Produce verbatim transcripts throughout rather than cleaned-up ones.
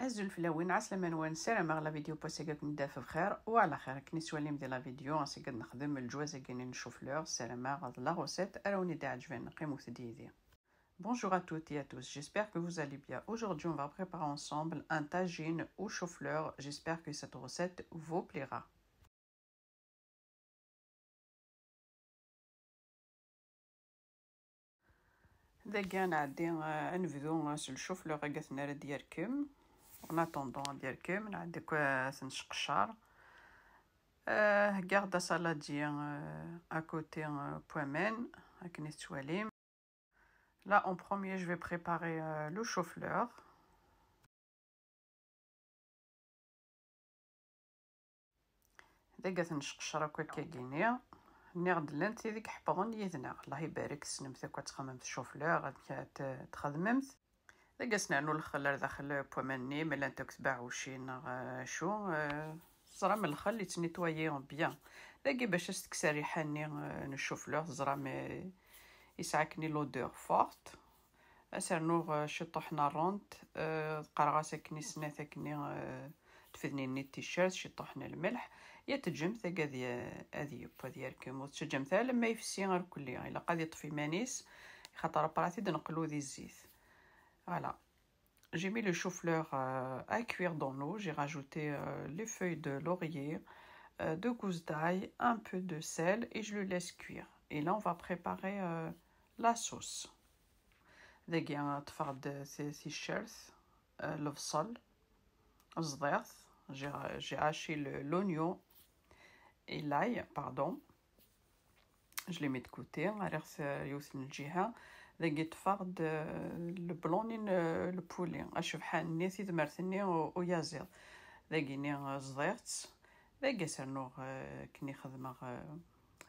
Azul fell-awen, ɛeslama-nwen, ssarameɣ la vidéo n wass-agi ad ken-id-taf bxir u ɛla xir. Akken i tettwalim di la vidéo, ass-agi ad nexdem leǧwaz-agi n chou-fleur, ssarameɣ d la recette ara wen-id-iɛeǧben, qqimet-d yid-i. Bonjour à toutes et à tous, j'espère que vous allez bien. Aujourd'hui, on va préparer ensemble un tagine au chou-fleur. J'espère que cette recette vous plaira. Dagi ad nɛeddi, eh, ad nebdu, eh, s le chou-fleur-agi ad t-nerr ad yerkem. En attendant ad yerkem, nɛeddi akk, eh, ad t-nesqeccer. Eh, heggaɣ-d asaladi, eh, à côté, eh, n waman, akken i tettwalim. Là, en premier, je vais préparer, euh, le chou-fleur. Dagi ad t-nesqeccer akk akka-gini. Nniɣ-d llant tid i iḥeppḍen yid-neɣ. Allah ibarek, tessnemt akk ad txedmemt chou-fleur, amek ad t-, txedmemt. Dagi ad s-nernu lxel ar daxel n waman-nni, ma llant akk tbeɛɛucin neɣ, euh, acu, euh, Teẓram lxel yettnitwayi bien. Dagi bac ad s-tekkes rriḥa-nni, euh, n chou-fleur, teẓram, euh, yesɛa akkenni l'odeur forte. Ad s-rnuɣ, euh, ciṭuḥ n rrant, euh, qqareɣ-as akkenni snat akkenni, euh, tfednin-nni n ticcert, ciṭuḥ n lmelḥ. Ya teǧǧemt dagi ad y-, ad yeww, ad yerkem. Ur tettaǧǧamt ara alamma yefsi irkelli. Ilaq ad yeṭṭef iman-is, axaṭer après ad t-id-neqlu di zzit. Voilà. J'ai mis le chou-fleur, euh, à cuire dans l'eau. J'ai rajouté, euh, les feuilles de laurier, euh, deux gousses d'ail, un peu de sel et je le laisse cuire. Et là, on va préparer, euh, la sauce. Dagi, euh, ṭṭfeɣ-d ti-, ticcert, euh, lebṣel, ẓḍiɣ-t. J'ai, j'ai haché le, l'oignon et l'ail, pardon. Je les mets de côté, rriɣ-t yiwet n lǧiha. Dagi ṭṭfeɣ-d, euh, le blanc-nni n, euh, le poulet. Acebḥan-nni, tidmert-nni u-, uyaziḍ. Dagi-nni, euh, ẓḍiɣ-tt. Dagi ad s-rnuɣ, euh, akken i xedmeɣ, euh,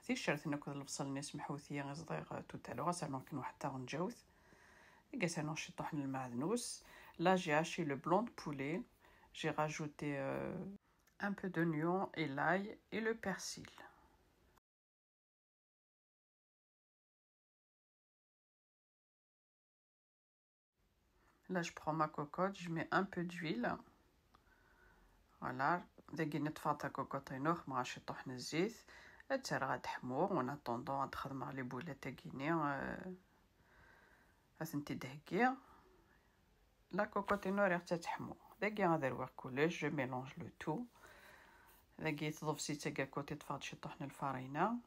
ticcert-nni akked lebṣel-nni, smeḥwet-iyi, i ẓḍiɣ, euh, tout à l'heure. Ad s-rnuɣ akken waḥed taɣenǧawt. Dagi ad s-rnuɣ ciṭuḥ n lmeɛdnus. Là, j'ai haché le blanc de poulet. J'ai rajouté, euh, un peu d'oignon et l'ail et le persil. Là, je prends ma cocotte, je mets un peu d'huile. Voilà, dagi ṭṭfeɣ takukuṭ-inu, xedmeɣ ciṭuḥ n zzit. Ad tt-rreɣ ad teḥmu. En attendant, ad xedmeɣ les boulettes-agi-ni, euh, ad tent-id-heggiɣ. La cocotte-inu rriɣ-tt ad teḥmu. Dagi ad rwiɣ kullec, je mélange le tout. Dagi teḍebsit-agi akked ṭṭfeɣ-d ciṭuḥ n lfarina.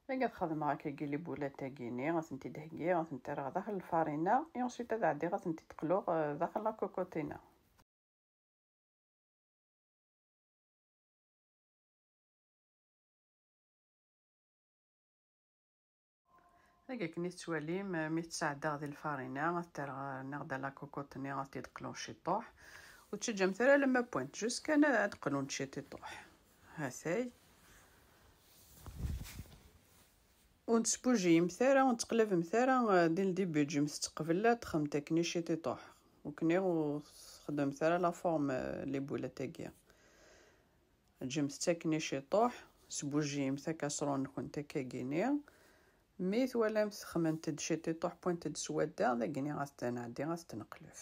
Dagi ad xedmeɣ akkagi les boulettes-agi-ni, ad tent-id-heggiɣ, ad tent-rreɣ daxel lfarina, et ensuite ad ɛeddiɣ ad tent-id-qluɣ, euh, daxel la cocotte-inu. Dagi akken i tettwalim, mi tt-sɛeddaɣ di lfarina, ad t-rreɣ, rniɣ-d la cocotte-nni, ad t-id-qluɣ ciṭuḥ. Ur ttaǧǧamt ara alamma wwant, juste kan ad qlunt ciṭuḥ. Hatay. Ur tesbujiyemt ara, ur teqlabemt ara, eh, dès le début, ǧǧemt-tt qbel ad texdem akken ciṭuḥ. Ukni ur txeddmemt ara la forme, eh, les boulettes-agi. Ǧǧemt-tt akken ciṭuḥ, sbujiyemt akasrun-nkent akkagini. Mi twalamt texmemt-d ciṭuḥ, wwant-d swadda, dagini ad t-nɛeddi, ad t-neqleb.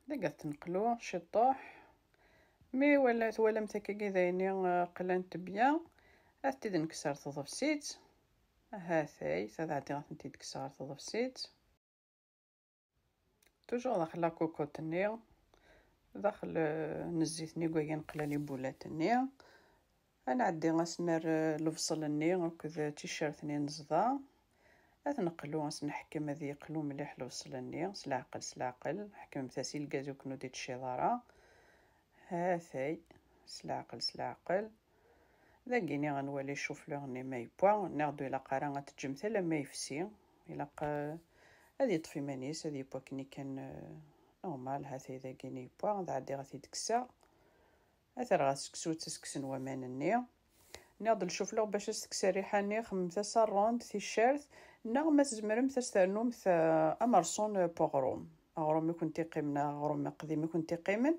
Dagi ad t-neqlu ciṭuḥ. Mi wala, twalamt akkagi d ayen, eh, qlant bien, ad t-id-nekkes ar tḍebsit. Hatay, ad ɛeddiɣ ad tent-id-kkseɣ ar tḍebsit. Toujours daxel la cocotte-nni, daxel, eh, n zzit-nni i wagi neqla les boulettes-nni. Ad nɛeddi ad s-nerr, eh, lebṣel-nni akked ticcert-nni n ẓḍa. Ad t-neqlu, ad s-neḥkem ad yeqlu mliḥ lebṣel-nni, s leɛqel, s leɛqel. Ḥekmemt-as i lgaz ur ken-ur d-ittciḍ ara. Hatay, s leɛqel, s leɛqel. Dagini ad nwali ccuflur-nni ma yewwa, nniɣ-d ur ilaq ara ad teǧǧemt alamma yefsi. Ilaq, eh, ad yeṭṭef iman-is, ad yewwa akken kan, eh, normal. Hatay dagini yewwa, ad ɛeddiɣ ad t-id-kkseɣ. Ad t-rreɣ seksu, ad t-sseksen waman-nni. Nniɣ-d lecuflur bac ad s-tekkes rriḥa-nni, xemmemt-as rrond, ticcert, neɣ ma tzemremt ad s-ternumt, eh, amerṣun n uɣrum. Aɣrum i kent-iqqimen, aɣrum aqdim i kent-iqqimen.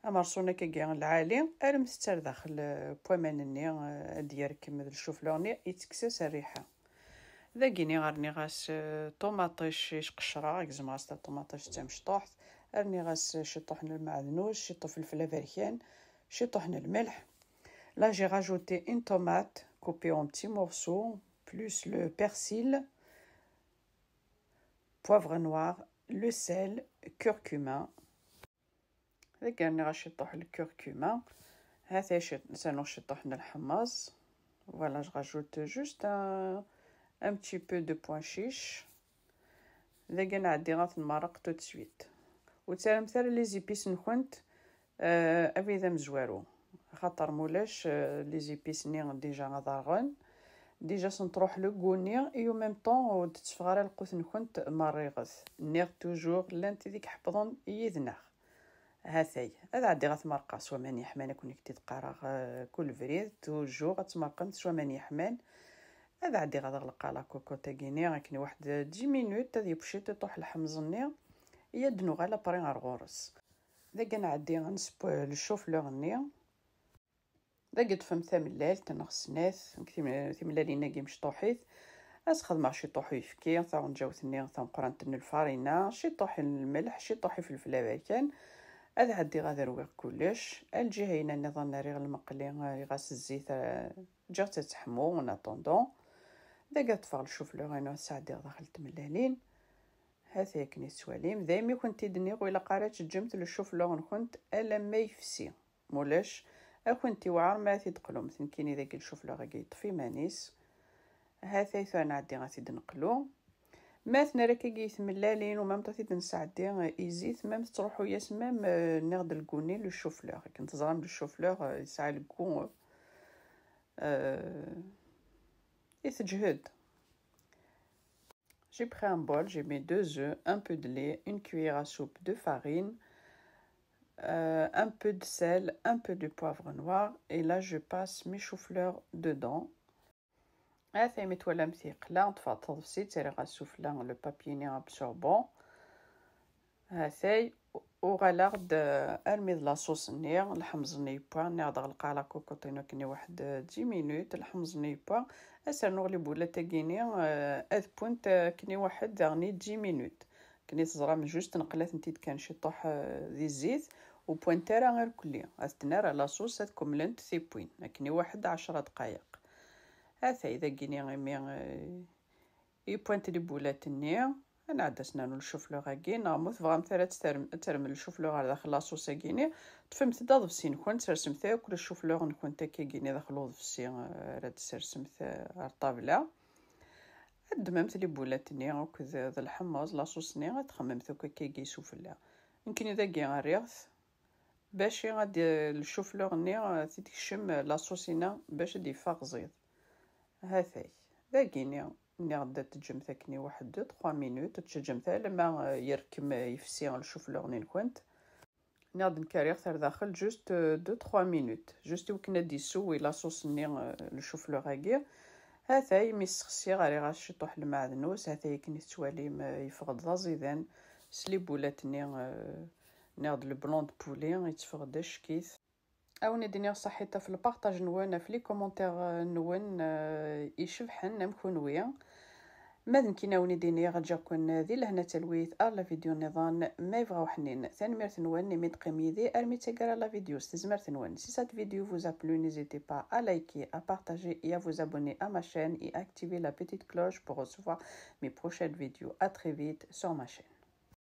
Amerṣun akkagi lɛali, armet-t ar daxel, eh, n waman-nni, eh, ad d-yerkem d lecuflur-nni, yettekkes-as rriḥa. Dagini rniɣ-as, eh, ṭumaṭic i sqecreɣ, gezmeɣ-as taṭumaṭic d tamecṭuḥt, rniɣ-as ciṭuḥ n lmeɛdnus, ciṭuḥ n lfelfel aberkan, ciṭuḥ n lmelḥ. Là, j'ai rajouté une tomate coupée en petits morceaux, plus le persil, poivre noir, le sel, curcuma. Dagi rniɣ ciṭuḥ n lkurkuma. Ha-t-a ciṭ-, rnuɣ ciṭuḥ n lḥemmeẓ. Voilà, je rajoute juste un, un petit peu de pois chiche. Dagi nɛeddi ad t-nmerreq tout de suite. Ur ttarramt ara les épices-nkent, euh, abrid amezwaru. Axaṭer mulac, euh, les épices-nni déjà ad rɣen. Déjà sent-ruḥ le goût-nni, et en même temps ur d-tetteffeɣ ara lqut-nkent merriɣet. Nniɣ toujours llan tid i iḥeppḍen yid-neɣ. Ha-t-ay, ad ɛeddiɣ ad t-merqeɣ s waman yeḥman, akken i k-d-qqareɣ, euh, kul brid, toujours ad tmerqemt s waman yeḥman. Ad ɛeddiɣ ad ɣelqeɣ la cocotte-agi-nni, akken i waḥed dix minutes, ad yebciṭ iṭuḥ lḥemẓ-nni, i ad nuɣal après ar ɣur-s. Dagi ad nɛeddi ad nessew le chou-fleur-nni. Dagi ṭṭfemt tamellalt neɣ snat, nekk tim-, timellalin-agi mecṭuḥit. Ad s-xedmeɣ ciṭuḥ uyefki, taɣenǧawt-nni tameqqrant n lfarina, ciṭuḥ n lmelḥ, ciṭuḥ ifelfel aberkan. Ad ɛeddiɣ ad rwiɣ kullec. Ar lǧiha-ina nniḍen rriɣ lmeqli, eh, ɣas zzit, eh, ǧǧiɣ-tt ad teḥmu en attendant. Dagi ad ṭṭfeɣ le chou-fleur-inu ad t-sɛeddiɣ daxel n tmellalin. Ha-t-a akken i tettwalim. Daymi i kent-id-nniɣ ur ilaq ara ad teǧǧemt le chou-fleur-nkent alamma yefsi. Mulac, ad kent-iwɛer ma ad t-id-teqlumt. Nekkini dagi le chou-fleur-agi yeṭṭef iman-is. Ha-t-ay tura nɛeddi ad t-id-neqlu. Ma tnara akkagi tmellalin u même temps ad t-id-nesɛeddi i zzit, même tettruḥu-yas même, euh, nniɣ-d le goût-nni le chou-fleur. Akken teẓram le chou-fleur, euh, yesɛa le goût, euh, i teǧhed. J'ai pris un bol, j'ai mis deux œufs, un peu de lait, une cuillère à soupe de farine, euh, un peu de sel, un peu de poivre noir. Et là, je passe mes choux-fleurs dedans. Ha-t-ay mi twalamt yeqla, ṭṭfeɣ taḍebsit, rriɣ-as sufella le papier-nni absorbant. Ha-t-ay, uɣaleɣ-d, euh, armi d la sauce-nni, lḥemẓ-nni yewwa, nniɣ-d ɣelqeɣ la cocotte-inu akken i waḥed, euh, dix minutes, lḥemẓ-nni yewwa. Ad s-rnuɣ les boulettes-agi-nni, euh, ad wwent, euh, akken i waḥed daɣen i dix minutes. Akken i teẓram, juste neqla-tent-id kan ciṭuḥ, euh, di zzit, ur wwant ara irkelli. Ad tent-nerr à la sauce, ad kemmlent tiwwin, akken i waḥed ɛecra dqayeq. Ha-t-ay dagini imi, euh, i wwant les boulettes-nni, ad nɛeddi ad s-nernu le chou-fleur-agi, neɣ ma ur tebɣamt ara ad term-, ad termem le chou-fleur ɣer daxel la sauce-agi-nni, ṭṭfemt-d aḍebsi-nkent, sersemt akk le chou-fleur-nkent akkagi-nni daxel uḍebsi, eh, ara d-sersemt, eh, ar ṭṭabla. Ad ddmemt les boulettes-nni akked d lḥemmeẓ, la sauce-nni, ad txemmemt akk akkagi sufella. Nekkini dagi rriɣ-t, bac ad d-, le chou-fleur-nni, eh, t-id-tekcem, eh, la sauce-ina bac ad d-yeffeɣ ẓid. Ha-t-ay. Dagini, nniɣ-d ad teǧǧemt akken i waḥed deux, trois minutes, ad teǧǧemt alamma, eh, yerkem, eh, yefsi le chou-fleur-nni-nkent. Nniɣ-d nekk rriɣ-t ar daxel juste, eh, deux, trois minutes. Juste i wakken ad d-yessewwi la sauce-nni, eh, le chou-fleur-agi. Ha-t-ay, mi ssexsiɣ, rriɣ-as ciṭuḥ lmeɛdnus. Ha-t-ay akken i tettwalim, eh, yeffeɣ-d d aẓidan. S les boulettes-nni, eh, nniɣ-d le blanc de poulet, yetteffeɣ-d acek-it. A wen-id-iniɣ ṣaḥit ɣef lparṭaj-nwen, ɣef les commentaires-nwen, eh, icebḥen am kunwi. Ma d nekkini a wen-id-iniɣ, ǧǧiɣ-ken di lehna d talwit ar la vidéo nniḍen, ma yebɣa uḥnin. Tanemmirt-nwen imi d-teqqim yid-i armi d taggara la vidéo s tezmert-nwen. Si cette vidéo vous a plu, n'hésitez pas à liker, à partager et à vous abonner à ma chaîne et à activer la petite cloche pour recevoir mes prochaines vidéos. À très vite sur ma chaîne.